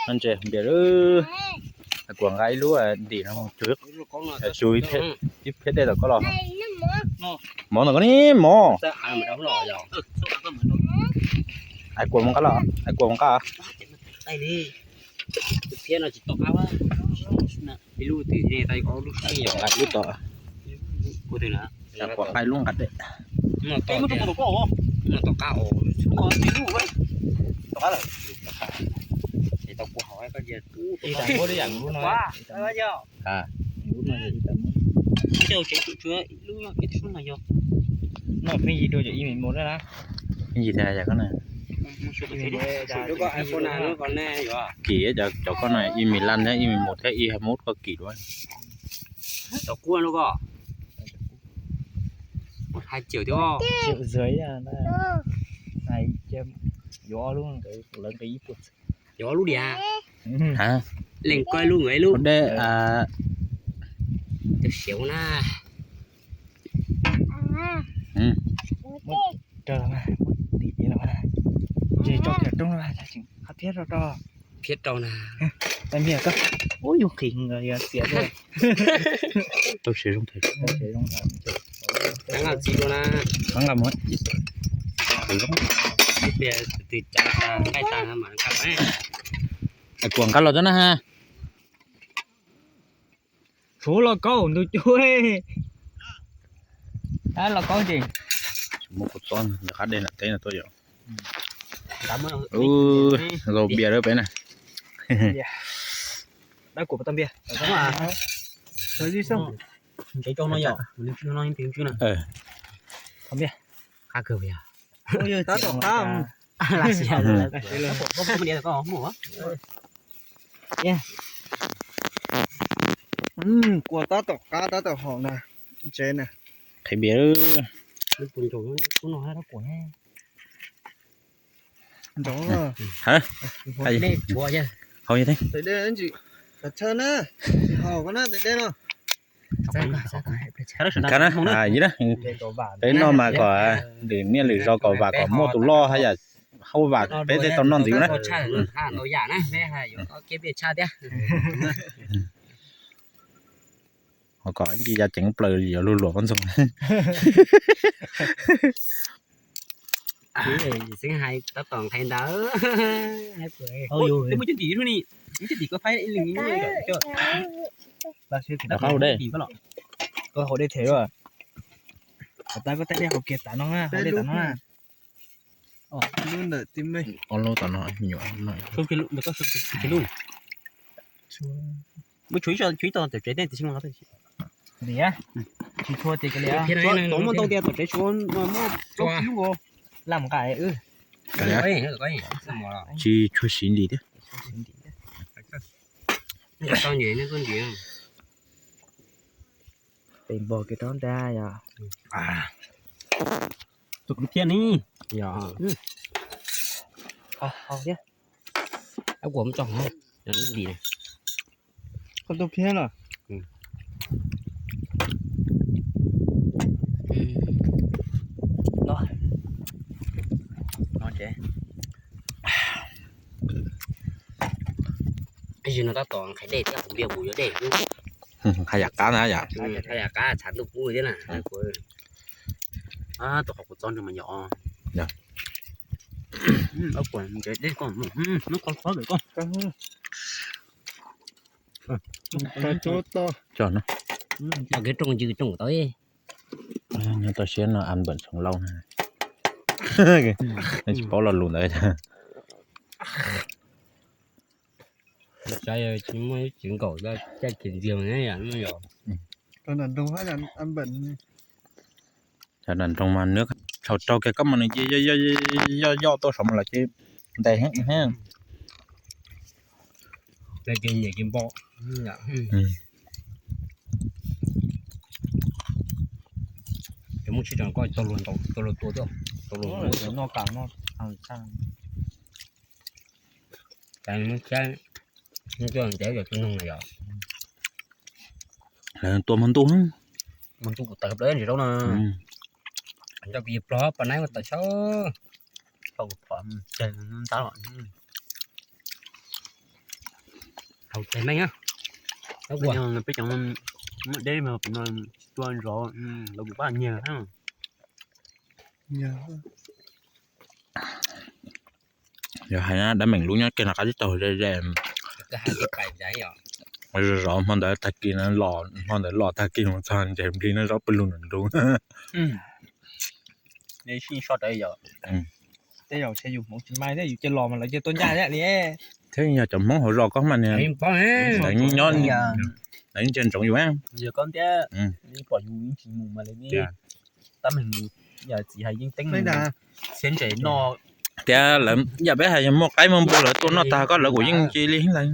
Noj ntses npias lawm. Kuam nqa ib lub ntim no mus tsug, tsug ib phiab dej tom koj los. Mov ntawm koj ne mov. Kuam mus nqa los, kuam mus nqa. Kuam nqa ib lub nqa dej. Noj pheej yig rau cov ib me mus na. Pheej yig thiab yam koj na. Kim cov koj no ib me laj thiab ib me mus thiab ib hais mub koj kim dua. Yuav ob lub diam. Leej koj ib lub nkawd ib lub. Dej. Siav na. Rau mas, muab ntim los mas, tsis tso kiag roob los mas, tseem qab phiab rau rau. Phiab rau na. Ua yus qhis xiav. Tau siav zoo. Tau siav zoo. Nqa txiv dua na. Nqa mus. Ib pliag twg cav tag nqaij tag mas nqa. Kuam nqa los tso na ha. Tshuav lauj kaub ntug cua. Lauj kaub ces muab kua txob ntawm qab dej nram teb no tuaj yom. Zaus npias lawm peb na. Dab kuam tau npias. Npias. Qab kawg yog. Tab tom qab. Kuam tab tom qab tab tom haum na. Ntsev na. Qhia npias. Nrov. Hau yog. Tais dej, tsis haum koj na, tais dej no. Ka na, yig na, peb noj mas kom lwm niaj lwm zaus kom vam kom muaj tus loj hab yam hauj vam peb thiaj tau noj ntxiv na. Ho kom ib ntsis ya ceev plaws yuav luag luam poj ntxoog. Xeeb hais tab tom nqhis ntawd. Muab cov ntim, muab cov ntim ko phaib ib leeg. Qab dej, koj haus dej them. Tab koj tab dej haus kiag tav no, haus dej tav no. Lub ntawm tij mej. Ob lub tom no, nyuam no. Muab tshuav ib tog tom tsev tej tim tsis muaj. Liam, tsis tshua ces liam. Tov muaj ntau tias tom tsev tsuas muaj plaub tsib lub nkaus. Laj mus nqa wb. Tsis tshua siv ntim thiab. Pem npog kiag rau nrad yog. Tus kwv thiab ne. Yog. Hau thiab. Ab, kuam tso ntim na. Koj tus phiab los? Zim no tab tom nqhis dej thiab, kuv npias kuv yuav dej. Haj yam qab na yom. Haj yam qab, tshav ntuj kub thiab na. Tus qhov kuv txob nrog mas yom. Tau kev rooj ywg rooj tau. Nyob tau siab no ăn bận sống lâu na. Tsis paub lo lus ntawd. Tsis muaj tsis nkaum caij tsis ntiag ne yom. Cov nram nroog mas nws tshau rau kiag koj mas nws ces yoj yoj tuaj saum mas los ces ntes heev. Ces nyiam ces npo. Ces muab tsis rau koj tau luag ntau, tau luag tua, tau luag noj kam noj. Cas muab tshab, muab coj ntev yog tus noog na yom. Tua hmo ntuj, hmo ntuj kuv tawm plaws ntsis zaub na. Nco kuv yig plog pas naib ua tawm sab. Tau kuv phom tseg ntab los. Tes meej, peb cov muaj deb mas no tsis tua zov los kuj pab nyiag. Yog hais dab meem lub nyob kiag no qab tib taug ze ze. Zov zov hmo ntawd tag kis, hmo ntawd los tag kis mus txog ntshe nplig no zaub pw lug nram ntug. Tej zaum yus hmoov tsis mai thiab yus cia los mas lawv cia tuaj ncaj thiab li. Thiab yog cov Hmoob hauv zos koj mas niag, lawv nyob, lawv yeej ntsia ntsoov yus. Yog koj thiab, pom yus yeej tsis mus mas lawv yeej, tab meeg mus, yog txiv hais yeej teeb, txiav ntses noj. Tias lawv yam peb hais yog muaj qaib muaj npua lawv tuaj noj tag koj lawv kuj yeej cia li lawv.